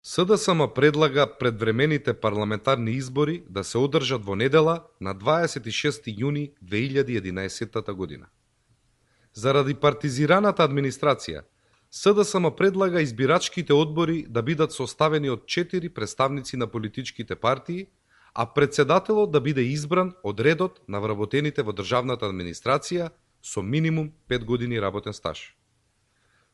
СДСМ предлага предвремените парламентарни избори да се одржат во недела на 26 јуни 2011 година. Заради партизираната администрација, СДСМ предлага избирачките одбори да бидат составени од 4 представници на политичките партии, а председателот да биде избран од редот на вработените во државната администрација со минимум 5 години работен стаж.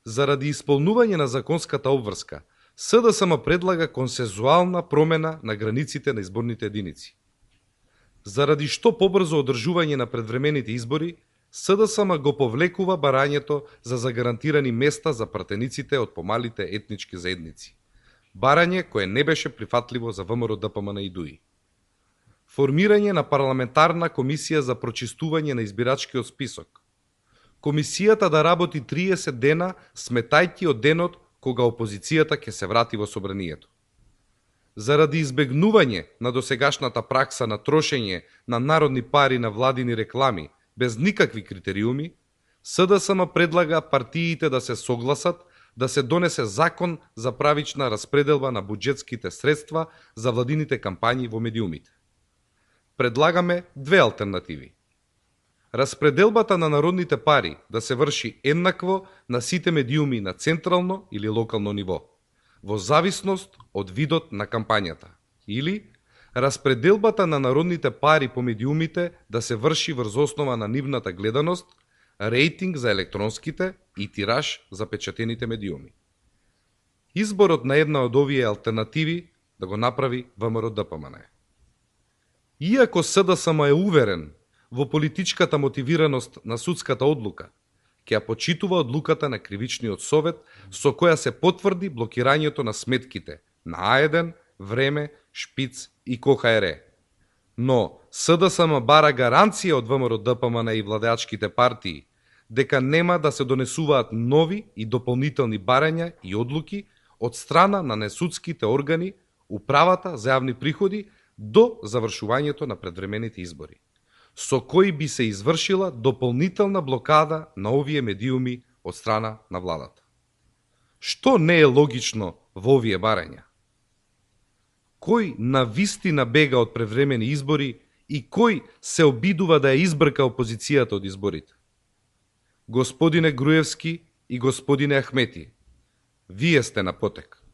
Заради исполнување на законската обврска, СДСМ предлага консензуална промена на границите на изборните единици. Заради што побрзо одржување на предвремените избори, СДСМ го повлекува барањето за загарантирани места за пратениците од помалите етнички заедници. Барање кое не беше прифатливо за ВМРО ДПМН и ДУИ. Формирање на парламентарна комисија за прочистување на избирачкиот список. Комисијата да работи 30 дена, сметајќи од денот кога опозицијата ќе се врати во собранието. Заради избегнување на досегашната пракса на трошење на народни пари на владини реклами без никакви критериуми, СДСМ предлага партиите да се согласат да се донесе закон за правична распределба на буџетските средства за владините кампањи во медиумите. Предлагаме две алтернативи. Распределбата на народните пари да се врши еднакво на сите медиуми на централно или локално ниво, во зависност од видот на кампањата, или распределбата на народните пари по медиумите да се врши врз основа на нивната гледаност, рейтинг за електронските и тираж за печатените медиуми. Изборот на една од овие алтернативи да го направи ВМРО ДПМН. Иако СДСМ е уверен во политичката мотивираност на судската одлука, ќе ја почитува одлуката на Кривичниот совет со која се потврди блокирањето на сметките на А1, Време, Шпиц и КОХР. Но СДСМ бара гаранција од ВМРО ДПМН и владеачките партии дека нема да се донесуваат нови и дополнителни барања и одлуки од страна на несудските органи, Управата за јавни приходи до завршувањето на предвремените избори, со кои би се извршила дополнителна блокада на овие медиуми од страна на владата. Што не е логично во овие барања? Кој навистина бега од превремени избори и кој се обидува да ја избрка опозицијата од изборите? Господине Груевски и господине Ахмети, вие сте на потек.